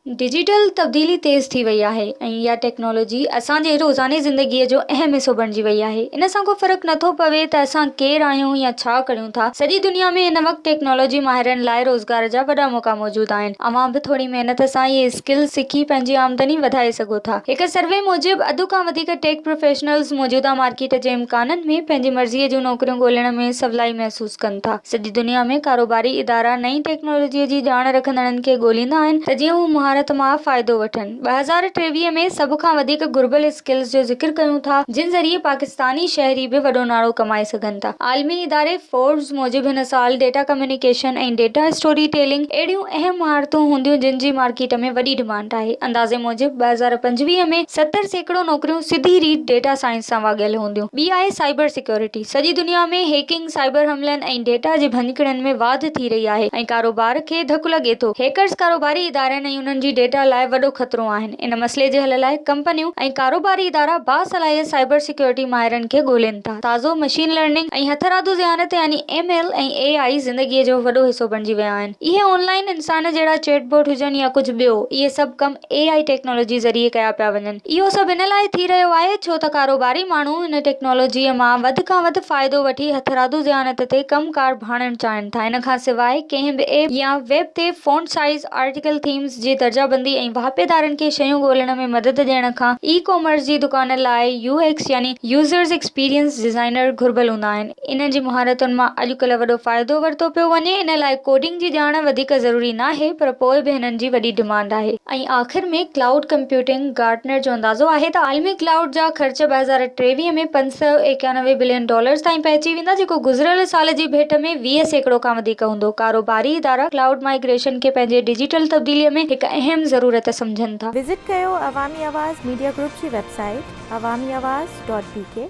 Digital تبديلي تيز ٿي وئي آهي ۽ اها ٽيڪنالاجي اسان جي روزاني زندگيء جو اهم حصو بڻجي وئي آهي. ان سان ڪو فرق نٿو پوي ته اسان ڪير آهيون يا ڇا ڪريون ٿا. سڄي دنيا ۾ هن وقت ٽيڪنالاجي ماهرن لاء روزگار جا وڏا موقعا موجود آهن. اوهان به ٿوري محنت سان اهي اسڪلز سکي پنهنجي آمدني وڌائي سگهو ٿا. هڪ سروي موجب اڌ کان وڌيڪ ٽيڪ پروفيشنلز موجوده مارڪيٽ جي امڪانن ۾ پنهنجي مرضيء جون نوڪريون ڳولڻ ۾ سولائي محسوس ڪن ٿا. سڄي دنيا ۾ ڪاروباري ادارا نئين ٽيڪنالاجيء جي ڄاڻ رکندڙن کي ڳوليندا آهن ته جيئن هو مهارت مان فائدو وٺن. 2023 ۾ سڀ کان وڌيڪ گهربل اسڪلز جو ذڪر ڪيون ٿا جن ذريعي پاڪستاني شهري به وڏو ناڻو ڪمائي سگهن ٿا. عالمي اداري فوربز موجب هن سال data communication ۽ data story telling اهڙيون اهم مهارتون هونديون جن جي مارڪيٽ ۾ وڏي ڊمانڊ آهي. اندازي موجب 2025 ۾ 70% نوڪريون سڌي ريت ڊيٽا سائنس سان واڳيل هونديون. ٻي آهي سائبر سيڪيورٽي. سڄي دنيا ۾ هيڪنگ، سائبر حملن ۽ ڊيٽا جي ڀڃڪڙين ۾ واڌ ٿي رهي آهي ۽ ڪاروبار کي ڌڪ لڳي ٿو. هيڪرز ڪاروباري ادارن ۽ انهن جي ڊيٽا لاء وڏو خطرو آهن. ان مسئلي جي حل لاء ڪمپنيون ۽ ڪاروباري ادارا باصلاحيت سائبر سيڪيورٽي ماهرن کي ڳولين ٿا. تازو مشين لرننگ ۽ هٿرادو ذهانت يعني ايم ايل ۽ اي آء زندگيء جو وڏو حصو بڻجي ويا آهن. اهي آن لائن انسان جهڙا چيٽ بوٽ هجن يا ڪجهه ٻيو، اهي سڀ ڪم اي آء ٽيڪنالاجي ذريعي ڪيا پيا وڃن. اهو سڀ ان لاء ٿي رهيو آهي ڇو ته ڪاروباري ماڻهو هن ٽيڪنالاجيء مان وڌ کان وڌ فائدو وٺي هٿرادو ذهانت تي ڪم ڪار ڀاڻڻ چاهين ٿا. ان کان سواء ڪنهن به ايپ يا ويب تي فونٽ سائيز، آرٽيڪل ٿيمز جي درجه بندي ۽ واهپيدارن کي شيون ڳولڻ ۾ مدد ڏيڻ کان اي ڪامرس جي دڪان لاء يو ايڪس يعني يوزرز ايڪسپيرينس ڊزائنر گهربل هوندا آهن. انهن جي مهارتن مان اڄڪلهه وڏو فائدو ورتو پيو وڃي، ان لاء ڪوڊنگ جي ڄاڻ وڌيڪ ضروري ناهي پر پوء به هنن جي وڏي ڊمانڊ آهي. ۽ آخر ۾ ڪلائوڊ ڪمپيوٽنگ، گارٽنر جو اندازو آهي ته عالمي ڪلائوڊ جا خرچ 2023 ۾ 591 بلين ڊالرز تائين پهچي ويندا جيڪو گذريل سال جي ڀيٽ ۾ 20% کان وڌيڪ هوندو. ڪاروباري ادارا ڪلائوڊ مائيگريشن کي پنهنجي ڊجيٽل تبديلي ۾ هڪ اهم ضرورت سمجهن ٿا. وزٽ ڪيو عوامي آواز ميڊيا گروپ جي website Awami Awaz dot B K.